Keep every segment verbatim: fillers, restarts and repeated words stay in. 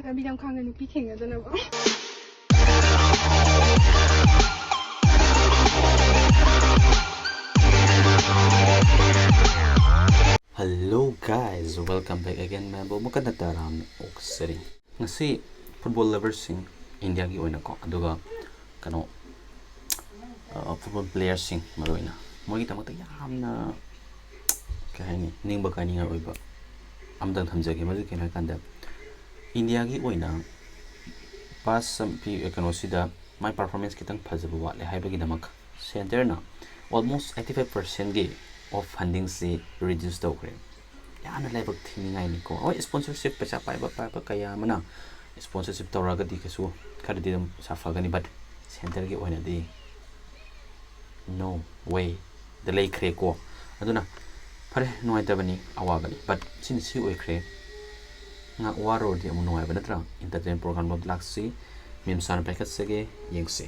ꯂꯝꯕꯤ ꯂꯝꯈꯥꯡꯗ ꯅꯨꯄꯤ ꯊꯦꯡꯅꯗꯅꯕ꯫ Hello guys, welcome back again. ꯃꯌꯥꯝꯕꯨ ꯑꯃꯨꯛꯀ ꯍꯟꯅ ꯇꯔꯥꯝꯅ ꯑꯣꯛꯆꯔꯤ꯫ ꯉꯁꯤ football loverꯁꯤꯡ, ꯏꯟꯗꯤꯌꯥꯒꯤ ꯑꯣꯏꯅꯀꯣ, ꯑꯗꯨꯒ ꯀꯩꯅꯣ, ꯑ, football playerꯁꯤꯡ ꯃꯔꯨꯑꯣꯏꯅ, ꯃꯣꯏꯒꯤꯗꯃꯛꯇ ꯌꯥꯝꯅ, ꯀꯩ ꯍꯥꯏꯅꯤ, ꯅꯤꯡꯕ ꯀꯥꯏꯅꯤꯡꯉꯥꯏ ꯑꯣꯏꯕ ꯑꯃꯇꯪ ꯊꯝꯖꯒꯦ꯫ ꯃꯗꯨ ꯀꯩꯅꯣ ꯍꯥꯏꯀꯥꯟꯗ, ꯏꯟꯗꯤꯌꯥꯒꯤ ꯑꯣꯏꯅ past ꯁꯝ-, ꯄꯤ-, ꯀꯩꯅꯣꯁꯤꯗ ꯃꯥꯏ performance ꯈꯤꯇꯪ ꯐꯖꯕ ꯋꯥꯠꯂꯦ ꯍꯥꯏꯕꯒꯤꯗꯃꯛ centreꯅ almost eighty five percentꯀꯤ of fundingꯁꯤ reduce ꯇꯧꯈ꯭ꯔꯦ꯫ ꯌꯥꯝꯅ ꯂꯥꯏꯕꯛ ꯊꯤꯅꯤꯡꯉꯥꯏꯅꯤꯀꯣ꯫ ꯍꯣꯏ, sponsorship, ꯄꯩꯁꯥ ꯄꯥꯏꯕ ꯄꯥꯏꯕ ꯀꯌꯥ ꯑꯃꯅ sponsorship ꯇꯧꯔꯒꯗꯤ ꯀꯩꯁꯨ ꯈꯔꯗꯤ ꯑꯗꯨꯝ ꯄꯩꯁꯥ ꯐꯒꯅꯤ, but centreꯒꯤ ꯑꯣꯏꯅꯗꯤ no wayꯗ ꯂꯩꯈ꯭ꯔꯦꯀꯣ꯫ ꯑꯗꯨꯅ ꯐꯔꯦ, ꯅꯨꯡꯉꯥꯏꯇꯕꯅꯤ, ꯑꯋꯥꯕꯅꯤ, but ꯁꯤꯅ ꯁꯤ ꯑꯣꯏꯈ꯭ꯔꯦ꯫ ꯉꯥꯏꯍꯥꯛ ꯋꯥꯔꯨꯔꯗꯤ ꯑꯃꯨꯛ ꯅꯨꯡꯉꯥꯏꯕ ꯅꯠꯇ꯭ꯔꯥ? Entertainment program ꯂꯣꯝꯗ ꯂꯥꯛꯁꯤ, ꯃꯤꯝꯁ ꯍꯥꯟꯅ ꯄꯥꯏꯈꯠꯆꯒꯦ, ꯌꯦꯡꯁꯤ꯫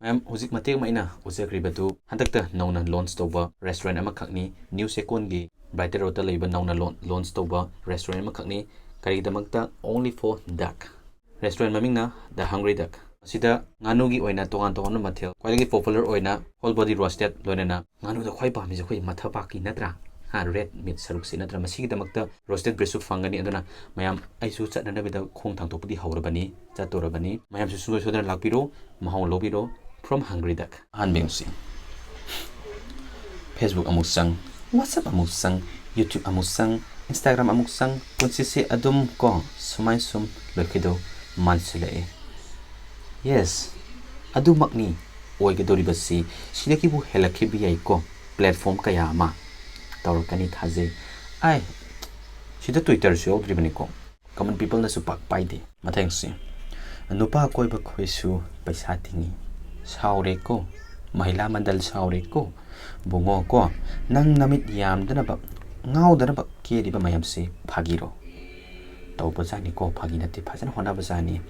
ꯃꯌꯥꯝ, ꯍꯧꯖꯤꯛ ꯃꯇꯦꯛ ꯑꯃ ꯑꯩꯅ ꯎꯠꯆꯈ꯭ꯔꯤꯕꯗꯨ ꯍꯟꯗꯛꯇ ꯅꯧꯅ launch ꯇꯧꯕ restaurant ꯑꯃꯈꯛꯅꯤ꯫ New ꯆꯦꯛꯀꯣꯟꯒꯤ Brighter Roadꯇ ꯂꯩꯕ ꯅꯧꯅ lau-, launch ꯇꯧꯕ restaurant ꯑꯃꯈꯛꯅꯤ꯫ ꯀꯔꯤꯒꯤꯗꯃꯛꯇ? Only for duck꯫ Restaurant ꯃꯃꯤꯡꯅ The Hungry Duck꯫ ꯃꯁꯤꯗ ꯉꯥꯅꯨꯒꯤ ꯑꯣꯏꯅ ꯇꯣꯉꯥꯟ ꯇꯣꯉꯥꯟꯕ ꯃꯊꯦꯜ, ꯈ꯭ꯋꯥꯏꯗꯒꯤ popular ꯑꯣꯏꯅ whole body roasted, ꯂꯣꯏꯅꯅ ꯉꯥꯅꯨꯗ ꯈ꯭ꯋꯥꯏ ꯄꯥꯝꯃꯤꯁꯦ ꯑꯩꯈꯣꯏ ꯃꯊꯕꯥꯛꯀꯤ ꯅꯠꯇ꯭ꯔꯥ? ꯍꯥ, red meat ꯁꯔꯨꯛꯁꯤ ꯅꯠꯇ꯭ꯔꯥ? ꯃꯁꯤꯒꯤꯗꯃꯛꯇ roasted breastꯁꯨ ꯐꯪꯒꯅꯤ꯫ ꯑꯗꯨꯅ ꯃꯌꯥꯝ, ꯑꯩꯁꯨ ꯆꯠꯅꯅꯕꯗ ꯈꯣꯡ ꯊꯥꯡꯗꯣꯛꯄꯗꯤ ꯍꯧꯔꯕꯅꯤ, ꯆꯠꯇꯣꯔꯕꯅꯤ꯫ ꯃꯌꯥꯝꯁꯨ ꯁꯨꯡꯁꯣꯏ ꯁꯣꯏꯗꯅ ꯂꯥꯛꯄꯤꯔꯣ, ꯃꯍꯥꯎ ꯂꯧꯕꯤꯔꯣ꯫ From Hungry Duck꯫ ꯑꯍꯥꯟꯕ ꯌꯦꯡꯁꯤ꯫ Facebook ꯑꯃꯨꯛ ꯆꯪ, WhatsApp ꯑꯃꯨꯛ ꯆꯪ, YouTube ꯑꯃꯨꯛ ꯆꯪ, Instagram ꯑꯃꯨꯛ ꯆꯪ, ꯄꯨꯟꯁꯤꯁꯦ ꯑꯗꯨꯝ ꯀꯣ ꯁꯨꯃꯥꯏ ꯁꯨꯝ ꯂꯣꯏꯈꯤꯗꯧ ꯃꯥꯟꯁꯤꯜꯂꯛꯑꯦ꯫ Yes, ꯑꯗꯨꯃꯛꯅꯤ ꯑꯣꯏꯒꯗꯧꯔꯤꯕꯁꯤ꯫ ꯁꯤꯗꯒꯤꯕꯨ ꯍꯦꯜꯂꯛꯈꯤꯕ ꯌꯥꯏꯀꯣ, platform ꯀꯌꯥ ꯑꯃ ꯇꯧꯔꯛꯀꯅꯤ ꯊꯥꯖꯩ꯫ ꯑꯥꯏ, ꯁꯤꯗ Twitterꯁꯨ ꯌꯥꯎꯗ꯭ꯔꯤꯕꯅꯤꯀꯣ, common peopleꯅꯁꯨ ꯄꯥꯛ ꯄꯥꯏꯗꯦ꯫ ꯃꯊꯪꯁꯤ, ꯅꯨꯄꯥ ꯀꯣꯏꯕ ꯈꯣꯏꯁꯨ ꯄꯩꯁꯥ ꯇꯤꯡꯉꯤ꯫ ꯁꯥꯎꯔꯦꯀꯣ, ꯃꯍꯤꯂꯥ ꯃꯟꯗꯜ ꯁꯥꯎꯔꯦꯀꯣ꯫ ꯕꯨꯡꯉꯣ ꯀꯣ, ꯅꯪ ꯅꯃꯤꯠ ꯌꯥꯝꯗꯅꯕ, ꯉꯥꯎꯗꯅꯕ ꯀꯦꯔꯤꯕ ꯃꯌꯥꯝꯁꯤ ꯐꯥꯒꯤꯔꯣ? ꯇꯧꯕꯖꯥꯠꯅꯤꯀꯣ, ꯐꯥꯒꯤ ꯅꯠꯇꯦ, ꯐꯖꯅ ꯍꯣꯠꯅꯕꯖꯥꯠꯅꯤ꯫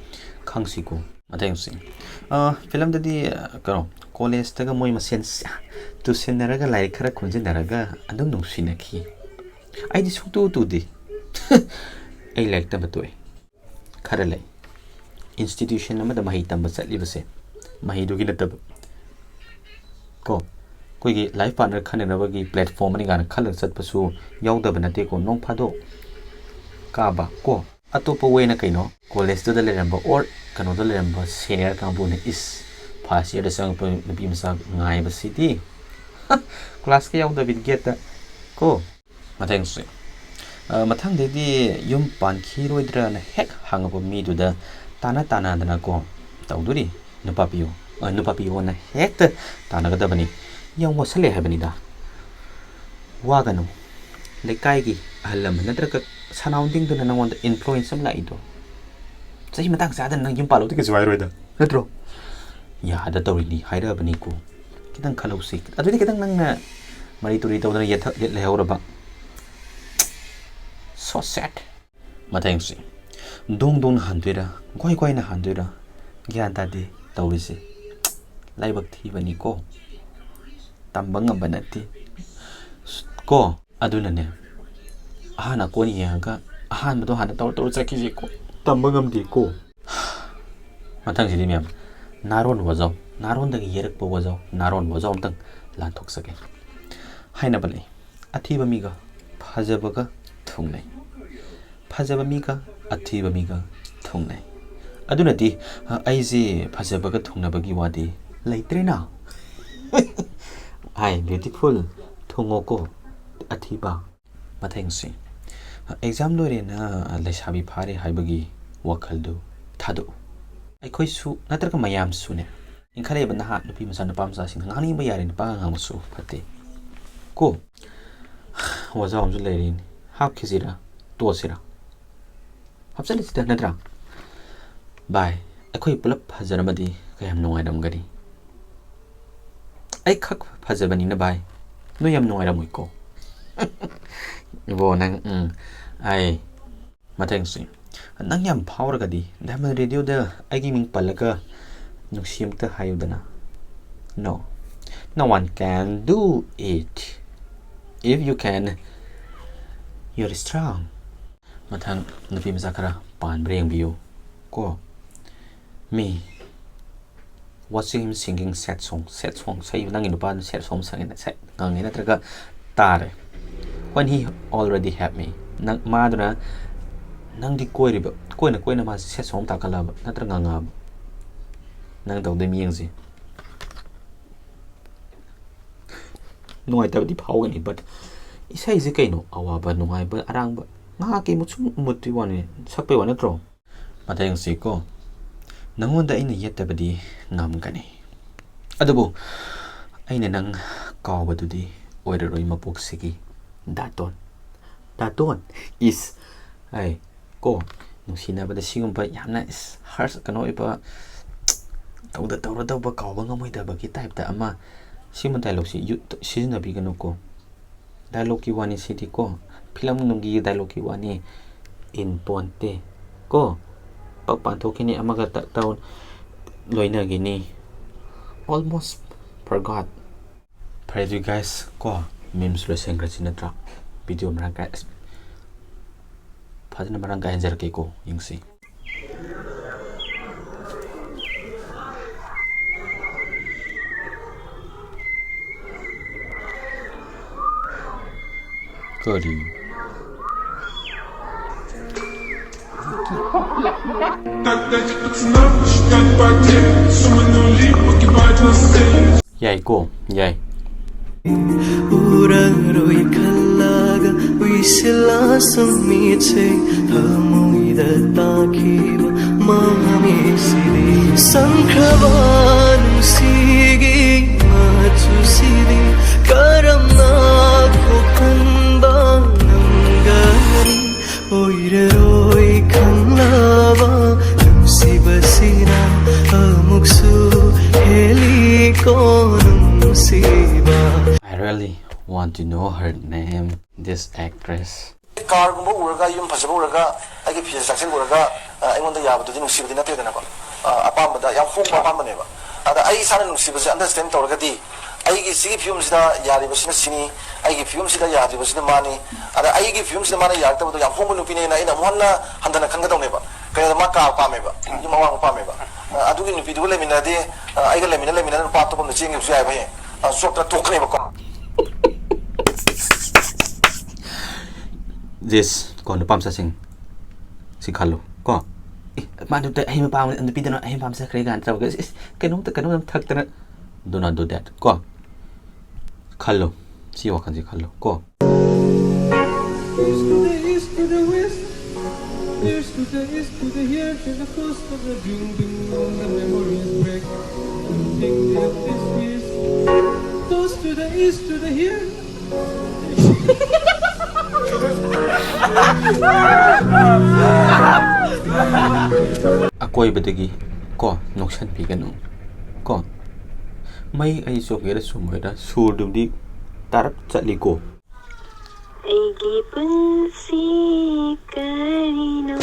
ꯈꯪꯁꯤꯀꯣ꯫ ꯃꯊꯪꯁꯤ, ꯑ, ꯐꯤꯂꯝꯗꯗꯤ, ꯑ, ꯀꯩꯅꯣ, ꯀꯣꯂꯦꯖꯇꯒ ꯃꯣꯏ ꯃꯁꯦꯟ ꯇꯨꯁꯤꯟꯅꯔꯒ ꯂꯥꯏꯔꯤꯛ ꯈꯔ ꯈꯣꯝꯖꯤꯟꯅꯔꯒ ꯑꯗꯨꯝ ꯅꯨꯡꯁꯤꯅꯈꯤ꯫ ꯑꯩꯗꯤ ꯁꯨꯡꯇꯨ ꯇꯨꯗꯦ꯫ ꯑꯩ ꯂꯥꯏꯔꯤꯛ ꯇꯝꯕ ꯇꯣꯛꯑꯦ꯫ ꯈꯔ ꯂꯩ꯫ ꯏꯟꯁꯇꯤꯇ꯭ꯌꯨꯁꯟ ꯑꯃꯗ ꯃꯍꯩ ꯇꯝꯕ ꯆꯠꯂꯤꯕꯁꯦ, ꯃꯍꯩꯗꯨꯒꯤ ꯅꯠꯇꯕ ꯀꯣ, ꯑꯩꯈꯣꯏꯒꯤ ꯂꯥꯏꯐ ꯄꯥꯔꯠꯅꯔ ꯈꯟꯅꯅꯕꯒꯤ ꯄ꯭ꯂꯦꯠꯐꯣꯝ ꯑꯃꯅꯤ ꯀꯥꯏꯅ ꯈꯜꯂꯒ ꯆꯠꯄꯁꯨ ꯌꯥꯎꯗꯕ ꯅꯠꯇꯦꯀꯣ꯫ ꯅꯣꯡ ꯐꯥꯗꯣꯛ ꯀꯥꯕ ꯀꯣ꯫ ꯑꯇꯣꯞꯄ ꯋꯦꯅ ꯀꯩꯅꯣ, ꯀꯣꯂꯦꯖꯇꯨꯗ ꯂꯩꯔꯝꯕ ꯑꯣꯔ ꯀꯩꯅꯣꯗ ꯂꯩꯔꯝꯕ ꯁꯦꯅꯤꯌꯔ ꯀꯥꯡꯕꯨꯅ, ꯏꯁ, ꯐꯥꯔꯁ ꯌꯔꯗ ꯆꯪꯉꯛꯄ ꯅꯨꯄꯤ ꯃꯆꯥ ꯉꯥꯏꯕꯁꯤꯗꯤ꯫ ꯀ꯭ꯂꯥꯁꯀ ꯌꯥꯎꯗꯕꯤꯗ ꯒꯦꯠꯇ ꯀꯣ꯫ ꯃꯊꯪꯁꯦ, ꯑ, ꯃꯊꯪꯗꯩꯗꯤ ꯌꯨꯝ ꯄꯥꯟꯈꯤꯔꯣꯏꯗ꯭ꯔꯅ ꯍꯦꯛ ꯍꯪꯉꯛꯄ ꯃꯤꯗꯨꯗ ꯇꯥꯅ ꯇꯥꯅꯗꯅꯀꯣ ꯇꯧꯗꯣꯔꯤ꯫ ꯅꯨꯄꯥ ꯄꯤꯌꯨ, ꯑ, ꯅꯨꯄꯥ ꯄꯤꯌꯣꯅ ꯍꯦꯛꯇ ꯇꯥꯅꯒꯗꯕꯅꯤ꯫ ꯌꯥꯝ ꯋꯥꯁꯜꯂꯦ ꯍꯥꯏꯕꯅꯤꯗ꯫ ꯋꯥꯒꯅꯨ꯫ ꯂꯩꯀꯥꯏꯒꯤ ꯑꯍꯜ ꯂꯃꯟ ꯅꯠꯇ꯭ꯔꯒ ꯁꯔꯥꯎꯟꯗꯤꯡꯗꯨꯅ ꯅꯪꯉꯣꯟꯗ ꯏꯟꯐ꯭ꯂꯨꯌꯦꯟꯁ ꯑꯃ ꯂꯥꯛꯏꯗꯣ, ꯆꯍꯤ ꯃꯇꯥꯡ ꯆꯥꯗꯅ ꯅꯪ ꯌꯨꯝ ꯄꯥꯜꯂꯣꯗꯤ ꯀꯩꯁꯨ ꯍꯥꯏꯔꯣꯏꯗ, ꯅꯠꯇ꯭ꯔꯣ? ꯌꯥꯗ ꯇꯧꯔꯤꯅꯤ ꯍꯥꯏꯔꯛꯑꯕꯅꯤꯀꯣ꯫ ꯈꯤꯇꯪ ꯈꯜꯍꯧꯁꯤ꯫ ꯑꯗꯨꯗꯤ ꯈꯤꯇꯪ ꯅꯪꯅ ꯃꯔꯤ ꯇꯨꯔꯤ ꯇꯧꯗꯅ ꯌꯦꯠꯊ-, ꯌꯦꯠ ꯂꯩꯍꯧꯔꯕ꯫ So sad꯫ ꯃꯊꯪꯁꯤ, ꯗꯣꯡ ꯗꯣꯡꯅ ꯍꯟꯗꯣꯏꯔꯥ, ꯒ꯭ꯋꯥꯏ ꯒ꯭ꯋꯥꯏꯅ ꯍꯟꯗꯣꯏꯔꯥ, ꯒ꯭ꯌꯥꯟ ꯇꯥꯗꯦ ꯇꯧꯔꯤꯁꯦ꯫ ꯂꯥꯏꯕꯛ ꯊꯤꯕꯅꯤꯀꯣ, ꯇꯝꯕ ꯉꯝꯕ ꯅꯠꯇꯦ ꯀꯣ꯫ ꯑꯗꯨꯅꯅꯦ, ꯑꯍꯥꯟ ꯑꯀꯣꯟ ꯌꯦꯡꯉꯒ ꯑꯍꯥꯟꯕꯗꯣ ꯍꯥꯟꯅ ꯇꯧꯔ ꯇꯧꯔ ꯆꯠꯈꯤꯁꯦꯀꯣ, ꯇꯝꯕ ꯉꯝꯗꯦꯀꯣ꯫ ꯃꯊꯪꯁꯤꯗꯤ ꯃꯌꯥꯝ, ꯅꯥꯔꯣꯟ ꯋꯥꯖꯥꯎ, ꯅꯥꯔꯣꯟꯗꯒꯤ ꯌꯦꯔꯛꯄ ꯋꯥꯖꯥꯎ, ꯅꯥꯔꯣꯟ ꯋꯥꯖꯥꯎ ꯑꯝꯇꯪ ꯂꯥꯟꯊꯣꯛꯆꯒꯦ꯫ ꯍꯥꯏꯅꯕ ꯂꯩ, ꯑꯊꯤꯕ ꯃꯤꯒ ꯐꯖꯕꯒ ꯊꯨꯡꯅꯩ, ꯐꯖꯕ ꯃꯤꯒ ꯑꯊꯤꯕ ꯃꯤꯒ ꯊꯨꯡꯅꯩ꯫ ꯑꯗꯨꯅꯗꯤ, ꯑ, ꯑꯩꯁꯦ ꯐꯖꯕꯒ ꯊꯨꯡꯅꯕꯒꯤ ꯋꯥꯗꯤ ꯂꯩꯇ꯭ꯔꯦꯅ꯫ ꯍꯥꯏ, ꯕ꯭ꯌꯨꯇꯤꯐꯨꯜ, ꯊꯨꯡꯉꯣꯀꯣ, ꯑꯊꯤꯕ꯫ ꯃꯊꯪꯁꯤ, ꯑꯦꯛꯖꯥꯝ ꯂꯣꯏꯔꯦꯅ ꯂꯩꯁꯥꯕꯤ ꯐꯥꯔꯦ ꯍꯥꯏꯕꯒꯤ ꯋꯥꯈꯜꯗꯨ ꯊꯥꯗꯣꯛꯎ꯫ ꯑꯩꯈꯣꯏꯁꯨ ꯅꯠꯇ꯭ꯔꯒ ꯃꯌꯥꯝꯁꯨꯅꯦ, ꯏꯟꯈꯠꯂꯛꯏꯕ ꯅꯍꯥ ꯅꯨꯄꯤ ꯃꯆꯥ, ꯅꯨꯄꯥ ꯃꯆꯥꯁꯤꯡꯅ ꯉꯥꯡꯅꯤꯡꯕ ꯌꯥꯔꯦ, ꯅꯨꯄꯥ ꯉꯥꯡꯕꯁꯨ ꯐꯠꯇꯦ ꯀꯣ꯫ ꯋꯥꯖꯥꯎ ꯑꯃꯁꯨ ꯂꯩꯔꯤꯅꯤ, ꯍꯥꯞꯈꯤꯁꯤꯔꯥ, ꯇꯣꯛꯑꯁꯤꯔꯥ? ꯍꯥꯞꯆꯤꯜꯂꯁꯤꯗ, ꯅꯠꯇ꯭ꯔꯥ? ꯚꯥꯏ, ꯑꯩꯈꯣꯏ ꯄꯨꯂꯞ ꯐꯖꯔꯝꯃꯗꯤ ꯀꯌꯥꯝ ꯅꯨꯡꯉꯥꯏꯔꯝꯒꯅꯤ? ꯑꯩ ꯈꯛ ꯐꯖꯕꯅꯤꯅ ꯚꯥꯏ, ꯅꯣꯏ ꯌꯥꯝ ꯅꯨꯡꯉꯥꯏꯔꯝꯃꯣꯏꯀꯣ? ꯏꯕꯣ ꯅꯪ, ꯎꯝ, ꯑꯩ ꯃꯊꯪꯁꯤ, ꯅꯪ ꯌꯥꯝ ꯐꯥꯎꯔꯒꯗꯤ Diamond Radio ꯗ ꯑꯩꯒꯤ ꯃꯤꯡ ꯄꯜꯂꯒ ꯅꯨꯡꯁꯤ ꯑꯝꯇ ꯍꯥꯏꯌꯨꯗꯅ꯫ No, no one can do it. If you can, you're strong. ꯃꯊꯪ, ꯅꯨꯄꯤ ꯃꯆꯥ ꯈꯔ ꯄꯥꯟꯕ꯭ꯔꯥ ꯌꯦꯡꯕꯤꯌꯨ ꯀꯣ꯫ ꯃꯤ watching him singing sad song, sad song ꯁꯛꯏꯕ ꯅꯪꯒꯤ ꯅꯨꯄꯥꯗꯨꯅ sad song ꯁꯛꯏꯅ sad ꯉꯪꯉꯦ ꯅꯠꯇ꯭ꯔꯒ ꯇꯥꯔꯦ꯫ When he already have me, ꯅꯪ, ꯃꯥꯗꯨꯅ ꯅꯪꯗꯤ ꯀꯣꯏꯔꯤꯕ, ꯀꯣꯏꯅ ꯀꯣꯏꯅ ꯃꯥꯁꯦ sad song ꯇꯥꯈꯠꯂꯛꯑꯕ ꯅꯠꯇ꯭ꯔꯒ ꯉꯪꯉꯛꯑꯕ? ꯅꯪ ꯇꯧꯗꯣꯏ ꯃꯤꯌꯦꯡꯁꯦ ꯅꯨꯡꯉꯥꯏꯇꯕꯗꯤ ꯐꯥꯎꯒꯅꯤ, but ꯏꯁꯩꯁꯦ ꯀꯩꯅꯣ? ꯑꯋꯥꯕ, ꯅꯨꯡꯉꯥꯏꯕ, ꯑꯔꯥꯡꯕ ꯉꯥꯏꯍꯥꯛꯀꯤ ꯃꯨꯠ ꯁꯨꯝ ꯃꯨꯠꯇꯨꯏ ꯋꯥꯅꯤ, ꯁꯛꯄꯩ ꯋꯥ ꯅꯠꯇ꯭ꯔꯣ? ꯃꯊꯪ ꯌꯦꯡꯁꯤꯀꯣ꯫ ꯅꯪꯉꯣꯟꯗ ꯑꯩꯅ ꯌꯦꯠꯇꯕꯗꯤ ꯉꯝꯒꯅꯤ, ꯑꯗꯨꯕꯨ ꯑꯩꯅ ꯅꯪ ꯀꯥꯎꯕꯗꯨꯗꯤ ꯑꯣꯏꯔꯔꯣꯏ ꯃꯄꯣꯛꯁꯤꯒꯤ ꯗꯥꯇꯣꯟ꯫ ꯗꯥꯇꯣꯟ is, ꯑꯩ ꯀꯣ, ꯅꯨꯡꯁꯤꯅꯕꯗ ꯁꯤꯒꯨꯝꯕ ꯌꯥꯝꯅ ꯏꯁ, harsh ꯀꯩꯅꯣ ꯑꯣꯏꯕ, ꯇꯧꯗ ꯇꯧꯔꯗꯧꯕ, ꯀꯥꯎꯕ ꯉꯝꯃꯣꯏꯗꯕꯒꯤ type ꯇ ꯑꯃ, ꯁꯤꯒꯨꯝꯕ dialogue ꯁꯤ ꯌꯨ-, ꯁꯤꯖꯤꯟꯅꯕꯤꯒꯅꯨꯀꯣ꯫ Dialogue ꯀꯤ ꯋꯥꯅꯤ ꯁꯤꯗꯤ ꯀꯣ, film ꯅꯨꯡꯒꯤ dialogue ꯀꯤ ꯋꯥꯅꯤ, ꯏꯟ ꯄꯣꯟꯇꯦ ꯀꯣ꯫ ꯄꯛ ꯄꯥꯟꯊꯣꯛꯈꯤꯅꯤ, ꯑꯃꯒ ꯇꯛ ꯇꯧ ꯂꯣꯏꯅꯈꯤꯅꯤ꯫ Almost forgot꯫ ꯐꯔꯦ ꯑꯗꯨꯗꯤ guys ꯀꯣ, memes ꯂꯣꯏꯁꯟꯈ꯭ꯔꯁꯤ ꯅꯠꯇ꯭ꯔꯥ? Video ꯃꯔꯥꯡ ꯀꯥꯏ, ꯑꯁ, ꯐꯖꯅ ꯃꯔꯥꯡ ꯀꯥꯏꯍꯟꯖꯔꯛꯀꯦꯀꯣ, ꯌꯦꯡꯁꯤ꯫ ꯀꯔꯤ? Так дайте пацанам посчитать потери, суммы нули погибают на сцене. ꯌꯥꯏꯀꯣ, ꯌꯥꯏ꯫ ꯎꯔꯔꯣꯏ ꯈꯜꯂꯒ ꯎꯏꯁꯤꯜꯂ ꯁꯨꯝ ꯃꯤꯠꯁꯦ ꯊꯃꯣꯏꯗ ꯇꯥꯈꯤꯕ ꯃꯃꯤꯁꯤꯗꯤ ꯁꯪꯈ꯭ꯔꯕ ꯅꯨꯡꯁꯤꯒꯤ ꯃꯆꯨꯁꯤꯗꯤ ꯀꯔꯝꯅ ꯀꯣꯛꯍꯟꯕ ꯉꯝꯒꯅꯤ? ꯑꯣꯏꯔꯔꯣꯏ ꯈꯪꯂꯕ ꯅꯨꯡꯁꯤꯕ Want to know her name, this actress. ꯀꯥꯔꯒꯨꯝꯕ ꯎꯔꯒ, ꯌꯨꯝ ꯐꯖꯕ ꯎꯔꯒ, ꯑꯩꯒꯤ ꯐꯤꯖꯦꯠ ꯆꯥꯛꯁꯦꯠ ꯎꯔꯒ, ꯑ, ꯑꯩꯉꯣꯟꯗ ꯌꯥꯕꯗꯨꯗꯤ ꯅꯨꯡꯁꯤꯕꯗꯤ ꯅꯠꯇꯦꯗꯅꯀꯣ꯫ ꯑ, ꯑꯄꯥꯝꯕꯗ ꯌꯥꯝ ꯍꯣꯡꯕ ꯑꯄꯥꯝꯕꯅꯦꯕ꯫ ꯑꯗ ꯑꯩ ꯏꯁꯥꯅ ꯅꯨꯡꯁꯤꯕꯁꯦ understand ꯇꯧꯔꯒꯗꯤ, ꯑꯩꯒꯤ ꯁꯤꯒꯤ ꯐꯤꯕꯝꯁꯤꯗ ꯌꯥꯔꯤꯕꯁꯤꯅ ꯁꯤꯅꯤ, ꯑꯩꯒꯤ ꯐꯤꯕꯝꯁꯤꯗ ꯌꯥꯗ꯭ꯔꯤꯕꯁꯤꯅ ꯃꯥꯅꯤ, ꯑꯗ ꯑꯩꯒꯤ ꯐꯤꯕꯝꯁꯤꯗ ꯃꯥꯅ ꯌꯥꯔꯛꯇꯕꯗꯣ ꯌꯥꯝ ꯍꯣꯡꯕ ꯅꯨꯄꯤꯅꯦꯅ ꯑꯩꯅ ꯑꯃꯨꯛ ꯍꯟꯅ ꯍꯟꯊꯅ ꯈꯟꯒꯗꯧꯅꯦꯕ꯫ ꯀꯩꯅꯣꯗ ꯃꯥ ꯀꯥꯔ ꯄꯥꯝꯃꯦꯕ, ꯌꯨꯝ ꯑꯋꯥꯡꯕ ꯄꯥꯝꯃꯦꯕ꯫ ꯑ, ꯑꯗꯨꯒꯤ ꯅꯨꯄꯤꯗꯨꯒ ꯂꯩꯃꯤꯟꯅꯔꯗꯤ, ꯑ, ꯑꯩꯒ ꯂꯩꯃꯤꯟꯅ ꯂꯩꯃꯤꯟꯅ ꯅꯨꯄꯥ ꯑꯇꯣꯞꯄ ꯑꯃꯗ ꯆꯦꯟꯈꯤꯕꯁꯨ ꯌꯥꯏꯕ ꯍꯌꯦꯡ꯫ ꯑ, ꯆꯣꯞꯇꯅ ꯇꯣꯛꯀꯅꯦꯕꯀꯣ꯫ This ꯀꯣ, ꯅꯨꯄꯥ ꯃꯆꯥꯁꯤꯡ, ꯁꯤ ꯈꯜꯂꯨ ꯀꯣ꯫ ꯑꯦ, ꯃꯥ ꯅꯨꯄꯤ ꯑꯍꯩ ꯃꯄꯥ ꯑꯃ, ꯅꯨꯄꯤꯗꯨꯅ ꯑꯍꯩ ꯃꯄꯥ ꯑꯃ ꯆꯠꯈ꯭ꯔꯦ ꯀꯥꯏꯅ ꯇꯧꯔꯒ, ꯏꯁ, ꯏꯁ, ꯀꯩꯅꯣꯝꯇ, ꯀꯩꯅꯣꯝꯇ ꯊꯛꯇꯅ, do not do that ꯀꯣ꯫ ꯈꯜꯂꯨ, ꯁꯤ ꯋꯥꯈꯜꯁꯤ ꯈꯜꯂꯨ ꯀꯣ꯫ East to the east, to the west, east to the east, to the here, to the coast of the dream, bing, bong, the memories break. Think that this is close to the east, to the here. ꯑꯀꯣꯏꯕꯗꯒꯤ ꯀꯣ, ꯅꯣꯛꯁꯟꯕꯤꯒꯅꯨ ꯀꯣ꯫ ꯃꯩ ꯑꯩ ꯆꯣꯡꯒꯦꯔꯥ ꯆꯣꯡꯉꯣꯏꯔꯥ, ꯁꯨꯔꯗꯨꯗꯤ ꯇꯥꯔꯞ ꯆꯠꯂꯤꯀꯣ꯫ ꯑꯩꯒꯤ ꯄꯨꯟꯁꯤ ꯀꯔꯤꯅꯣ?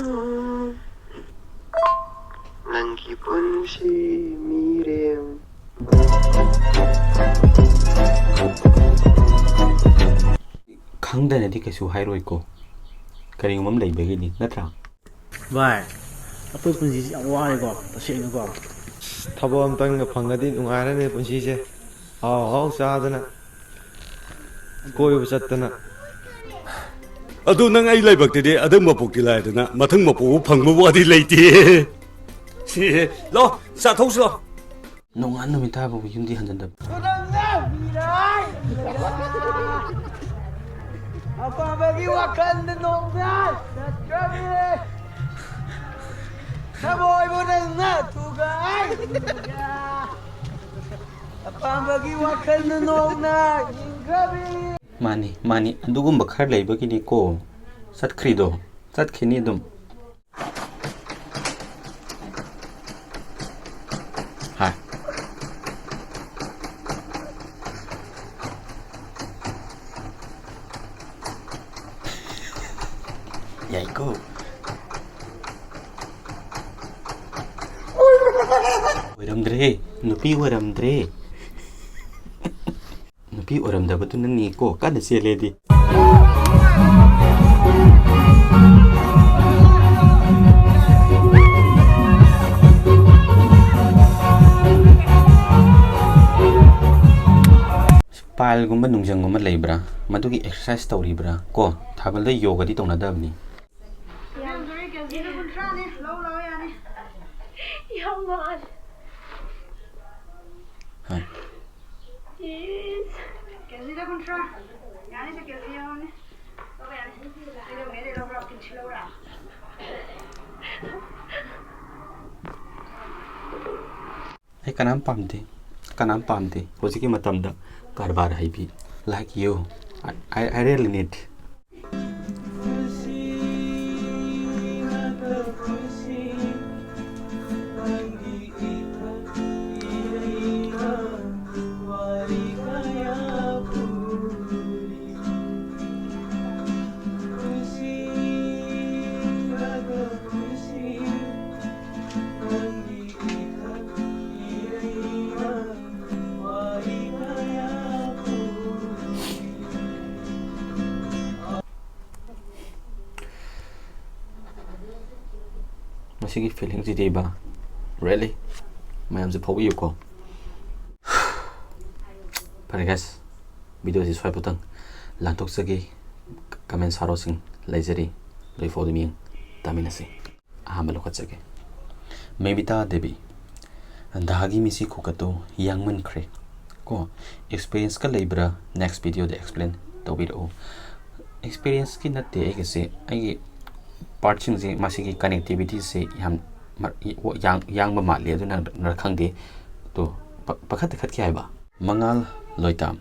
ꯅꯪꯒꯤ ꯄꯨꯟꯁꯤ ꯃꯤꯔꯦꯝ꯫ ꯈꯪꯗꯅꯗꯤ ꯀꯩꯁꯨ ꯍꯥꯏꯔꯣꯏꯀꯣ, ꯀꯔꯤꯒꯨꯝꯕ ꯑꯃ ꯂꯩꯕꯒꯤꯅꯤ, ꯅꯠꯇ꯭ꯔꯥ? ꯚꯥꯏ, ꯑꯩꯈꯣꯏ ꯄꯨꯟꯁꯤꯁꯤ ꯌꯥꯝ ꯋꯥꯔꯦꯀꯣ, ꯇꯁꯦꯡꯅꯀꯣ꯫ ꯊꯕꯛ ꯑꯝꯇꯪꯒ ꯐꯪꯉꯗꯤ ꯅꯨꯡꯉꯥꯏꯔꯅꯤ ꯄꯨꯟꯁꯤꯁꯦ꯫ ꯑꯍꯥꯎ ꯑꯍꯥꯎ ꯆꯥꯗꯅ, ꯀꯣꯏꯕ ꯆꯠꯇꯅ꯫ ꯑꯗꯨ ꯅꯪ ꯑꯩ ꯂꯥꯏꯕꯛꯇꯗꯤ ꯑꯗꯨꯝꯕ ꯄꯣꯛꯇꯤ ꯂꯥꯏꯗꯅ, ꯃꯊꯪ ꯃꯄꯣꯛꯄꯨ ꯐꯪꯕ ꯋꯥꯗꯤ ꯂꯩꯇꯦ꯫ ꯁꯤ, ꯂꯥꯛꯑꯣ, ꯆꯥꯊꯣꯛꯁꯤ ꯂꯥꯛꯑꯣ꯫ ꯅꯣꯡꯉꯥꯟ ꯅꯨꯃꯤꯠ ꯇꯥꯕꯕꯨ ꯌꯨꯝꯗꯤ ꯍꯟꯖꯟꯗꯕ꯫ ꯑꯄꯥꯝꯕꯒꯤ ꯋꯥꯈꯜꯗ ꯅꯣꯡꯗ ꯆꯠꯈ꯭ꯔꯕꯤ꯫ ꯊꯃꯣꯏꯕꯨ ꯅꯪꯅ ꯊꯨꯒꯥꯏ꯫ ꯑꯄꯥꯝꯕꯒꯤ ꯋꯥꯈꯜꯅ ꯅꯣꯡꯅ ꯌꯦꯡꯈ꯭ꯔꯕꯤ꯫ ꯃꯥꯅꯤ, ꯃꯥꯅꯤ, ꯑꯗꯨꯒꯨꯝꯕ ꯈꯔ ꯂꯩꯕꯒꯤꯅꯤꯀꯣ ꯆꯠꯈ꯭ꯔꯤꯗꯣ, ꯆꯠꯈꯤꯅꯤ ꯑꯗꯨꯝ꯫ ꯍꯥꯏ꯫ ꯑꯣꯏꯔꯝꯗ꯭ꯔꯦ, ꯅꯨꯄꯤ ꯑꯣꯏꯔꯝꯗ꯭ꯔꯦ꯫ ꯅꯨꯄꯤ ꯑꯣꯏꯔꯝꯗꯕꯗꯨꯅꯅꯤꯀꯣ ꯀꯟꯅ ꯆꯦꯜꯂꯦꯗꯤ꯫ ꯄꯥꯏꯜꯒꯨꯝꯕ ꯅꯨꯡꯖꯪꯒꯨꯝꯕ ꯂꯩꯕ꯭ꯔꯥ? ꯃꯗꯨꯒꯤ ꯑꯦꯛꯁꯔꯁꯥꯏꯁ ꯇꯧꯔꯤꯕ꯭ꯔꯥ? ꯀꯣ, ꯊꯥꯕꯜꯗ ꯌꯣꯒꯗꯤ ꯇꯧꯅꯗꯕꯅꯤ꯫ ꯌꯥꯝꯗꯣꯔꯦ, ꯀꯦꯖꯤꯗ ꯀꯨꯟꯊ꯭ꯔꯥꯅꯦ꯫ ꯂꯧ ꯂꯥꯛꯑꯣ, ꯌꯥꯅꯤ꯫ ꯌꯥꯝ ꯃꯥꯜꯂꯦ꯫ ꯍꯣꯏ꯫ ꯏꯁ꯫ ꯀꯦꯖꯤꯗ ꯀꯨꯟꯊ꯭ꯔꯥ꯫ ꯌꯥꯅꯤꯁꯦ, ꯀꯦꯖꯤ ꯌꯧꯔꯅꯤ꯫ ꯂꯧꯕ ꯌꯥꯅꯤ꯫ ꯀꯩꯗꯧꯉꯩꯗꯩ ꯂꯧꯕ꯭ꯔꯥ? ꯀꯤꯂꯣ ꯂꯧꯔꯥ? ꯑꯩ ꯀꯅꯥꯝ ꯄꯥꯝꯗꯦ, ꯀꯅꯥꯝ ꯄꯥꯝꯗꯦ ꯍꯧꯖꯤꯛꯀꯤ ꯃꯇꯝꯗ ꯀꯔꯕꯥꯔ ꯍꯩꯕꯤ꯫ Like you, I, I, I really need. ꯃꯁꯤꯒꯤ ꯐꯤꯂꯤꯡꯁꯤꯗꯤꯕ, really? ꯃꯌꯥꯝꯁꯦ ꯐꯥꯎꯕꯤꯌꯨꯀꯣ꯫ ꯐꯔꯦ guys, ꯚꯤꯗꯤꯑꯣꯁꯤ ꯁ꯭ꯋꯥꯏꯐꯥꯎꯇꯪ ꯂꯥꯟꯊꯣꯛꯆꯒꯦ꯫ ꯀꯃꯦꯟ ꯁꯥꯔꯣꯁꯤꯡ ꯂꯩꯖꯔꯤ, ꯂꯣꯏꯐꯥꯎꯗ ꯃꯤꯠꯌꯦꯡ ꯇꯥꯃꯤꯟꯅꯁꯤ꯫ ꯑꯍꯥꯟꯕ ꯂꯧꯈꯠꯆꯒꯦ꯫ ꯃꯦꯕꯤꯇꯥ ꯗꯦꯕꯤ, ꯗꯥꯒꯤ ꯃꯤꯁꯤ ꯈꯨꯀꯠꯇꯨ ꯌꯥꯡꯃꯟꯈ꯭ꯔꯦ꯫ ꯀꯣ, ꯑꯦꯛꯁꯄꯤꯔꯤꯌꯦꯟꯁꯀ ꯂꯩꯕ꯭ꯔꯥ? ꯅꯦꯛꯁ ꯚꯤꯗꯤꯑꯣꯗ ꯑꯦꯛꯁꯄ꯭ꯂꯦꯟ ꯇꯧꯕꯤꯔꯛꯎ꯫ ꯑꯦꯛꯁꯄꯤꯔꯤꯌꯦꯟꯁꯀꯤ ꯅꯠꯇꯦ ꯑꯩꯒꯤꯁꯦ, ꯑꯩꯒꯤ ꯄꯥꯔꯠꯁꯤꯡꯁꯦ, ꯃꯁꯤꯒꯤ ꯀꯅꯦꯛꯇꯤꯚꯤꯇꯤꯁꯦ ꯌꯥꯝ ꯃ-, ꯌꯥꯡ-, ꯌꯥꯡꯕ ꯃꯥꯜꯂꯤ, ꯑꯗꯨꯅꯔ ꯈꯪꯗꯦ꯫ ꯇꯣ, ꯄ-, ꯄꯥꯈꯠ ꯇꯥꯈꯠꯈꯤ ꯍꯥꯏꯕ꯫ ꯃꯉꯥꯜ ꯂꯣꯏꯇꯥꯝ,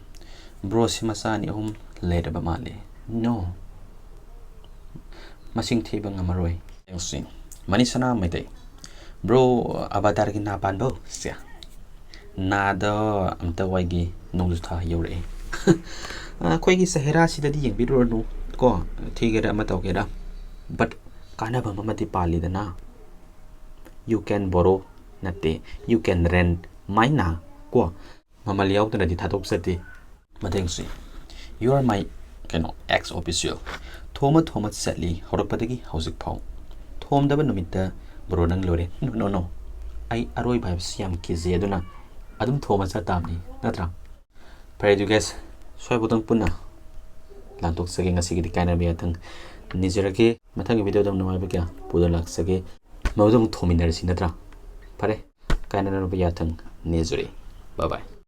ꯕ꯭ꯔꯣꯁꯤ ꯃꯆꯥ ꯑꯅꯤ ꯑꯍꯨꯝ ꯂꯩꯔꯕ ꯃꯥꯜꯂꯤ꯫ No, ꯃꯁꯤꯡ ꯊꯤꯕ ꯉꯝꯃꯔꯣꯏ꯫ ꯌꯦꯡꯁꯤ꯫ ꯃꯅꯤꯁꯅꯥ ꯃꯩꯇꯩ, ꯕ꯭ꯔꯣ, ꯑꯕꯥꯇꯥꯔꯒꯤ ꯅꯥ ꯄꯥꯟꯕꯧ? ꯁꯦ, ꯅꯥꯗ ꯑꯝꯇ ꯋꯥꯏꯒꯦ, ꯅꯣꯡꯖꯨ ꯊꯥ ꯌꯧꯔꯛꯑꯦ꯫ ꯑꯩꯈꯣꯏꯒꯤ ꯁꯍꯦꯔꯥꯁꯤꯗꯗꯤ ꯌꯦꯡꯕꯤꯔꯨꯔꯅꯨ ꯀꯣ, ꯊꯤꯒꯦꯔꯥ ꯑꯃ ꯇꯧꯒꯦꯔꯥ꯫ But ꯀꯥꯟꯅꯕ ꯑꯃꯗꯤ ꯄꯥꯜꯂꯤꯗꯅ, you can borrow ꯅꯠꯇꯦ, you can rent ꯃꯥꯏꯅ ꯀꯣ꯫ ꯃꯃꯜ ꯌꯥꯎꯗꯅꯗꯤ ꯊꯥꯗꯣꯛꯆꯗꯦ꯫ ꯃꯊꯪꯁꯤ, you are my ꯀꯩꯅꯣ, ex officio꯫ ꯊꯣꯝꯃ ꯊꯣꯝꯃ ꯆꯠꯂꯤ ꯍꯧꯔꯛꯄꯗꯒꯤ ꯍꯧꯖꯤꯛ ꯐꯥꯎ꯫ ꯊꯣꯝꯗꯕ ꯅꯨꯃꯤꯠꯇ bro ꯅꯪ ꯂꯣꯏꯔꯦ꯫ No, no, no, ꯑꯩ ꯑꯔꯣꯏꯕ ꯍꯥꯏꯕꯁꯤ ꯌꯥꯝ ꯀꯤꯖꯩ, ꯑꯗꯨꯅ ꯑꯗꯨꯝ ꯊꯣꯝꯃ ꯆꯠ ꯇꯥꯕꯅꯤ, ꯅꯠꯇ꯭ꯔꯥ? ꯐꯔꯦ ꯑꯗꯨ guys, ꯁ꯭ꯋꯥꯏꯐꯥꯎꯗꯪ ꯄꯨꯟꯅ ꯂꯥꯟꯊꯣꯛꯆꯒꯦ꯫ ꯉꯁꯤꯒꯤꯗꯤ ꯀꯥꯏꯅꯕ ꯌꯥꯊꯪ ꯅꯤꯖꯔꯒꯦ꯫ ꯃꯊꯪꯒꯤ video ꯗ ꯅꯨꯡꯉꯥꯏꯕ ꯀꯌꯥ ꯄꯨꯗꯨꯅ ꯂꯥꯛꯆꯒꯦ꯫ ꯃꯗꯨꯗ ꯑꯃꯨꯛ ꯊꯣꯝꯃꯤꯟꯅꯔꯁꯤ, ꯅꯠꯇ꯭ꯔꯥ? ꯐꯔꯦ, ꯀꯥꯏꯅꯅꯕ ꯌꯥꯊꯪ ꯅꯤꯖꯔꯤ꯫ Bye bye꯫